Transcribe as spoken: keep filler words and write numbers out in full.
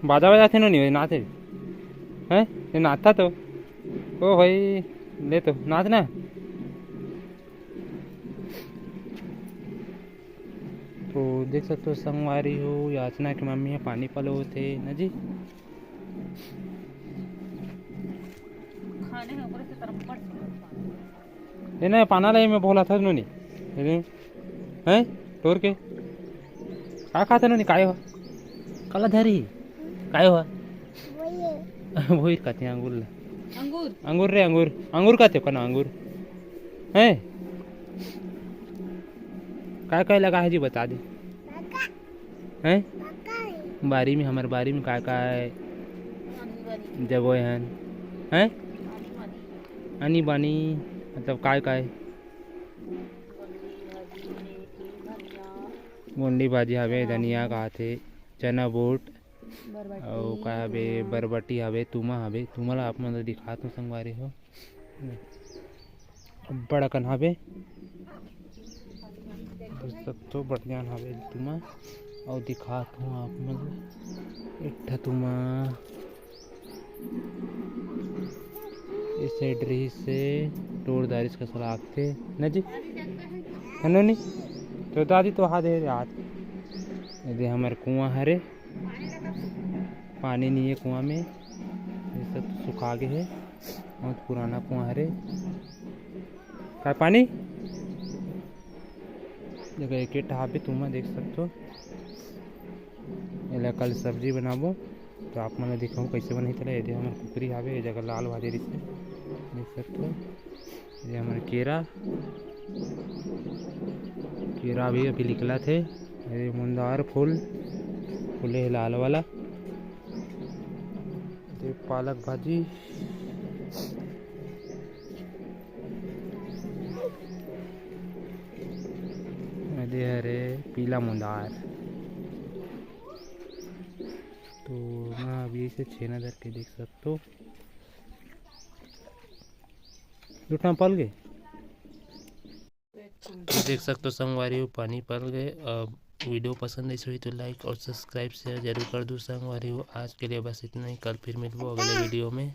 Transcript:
बाजा बजाथे नोनी, नाचे। हैं? ये नाचता तो। ओ भाई, ले तो, नाच ना। तो देख सकते हो संगवारी हो, याचना के मम्मी ह पानी पलोथे ना जी। खाने हैं ऊपर से तरफ पड़। ये ना पाना ले, मैं बोला था नोनी। ये ले। हैं? तोर के? का खाते नोनी? काय हो? काला धरी? काय हो? वही खाते हैं अंगूर ला। अंगूर? अंगूर रे, अंगूर। अंगूर खाते हो का ना, अंगूर? हैं? काय काय लगा है जी, बता दे। हैं? बारी में, हमर बारी में काय काय जगह हन? हैं? आनी बानी, मतलब काय काय? गोंडी भाजी हवे, धनिया का आथे, चना बूट, अउ का हवे, बरबटी हवे, तुमा हवे। तुमा ला आप मन ल दिखात हूँ संगवारी हो, अब्बड़ अकन हवे। देख सकथो, बढ़िया हवे तुमा। अउ दिखात हूँ आप मन ल एक ठा तुमा। ए side रहिस से टोर दारिस कस लागथे न जी, है न नी? तो दादी तो हा दे आज। ये दे हमर कुआं हरे, पानी नहीं है कुआं में, ये सब सुखा गे है। बहुत पुराना कुआं हरे। का पानी? जगह एक ठा हाबे, तुमा देख सकथो। एला कल सब्जी बनाबो, तो आप मन ल दिखाऊँ कैसे बनही। तेला ये दे हमर कुकरी हाबे, ये जगह लाल भाजी रिसे, देख सकथो। ये हमर केरा, केरा भी अभी निकलत हे। ये मंदार फूल फूले हे लाल वाला। ये पालक भाजी, ये हरे पीला मंदार। तो मैं अभी इसे छेना धर के देख सकथो। दू ठन पल गे। तो देख सकथो संगवारी हो, पानी पल गे। अब video पसंद आइस होही तो like और subscribe share जरूर कर दू संगवारी हो। आज के लिए बस इतना ही, कल फिर मिलबो अगले video में।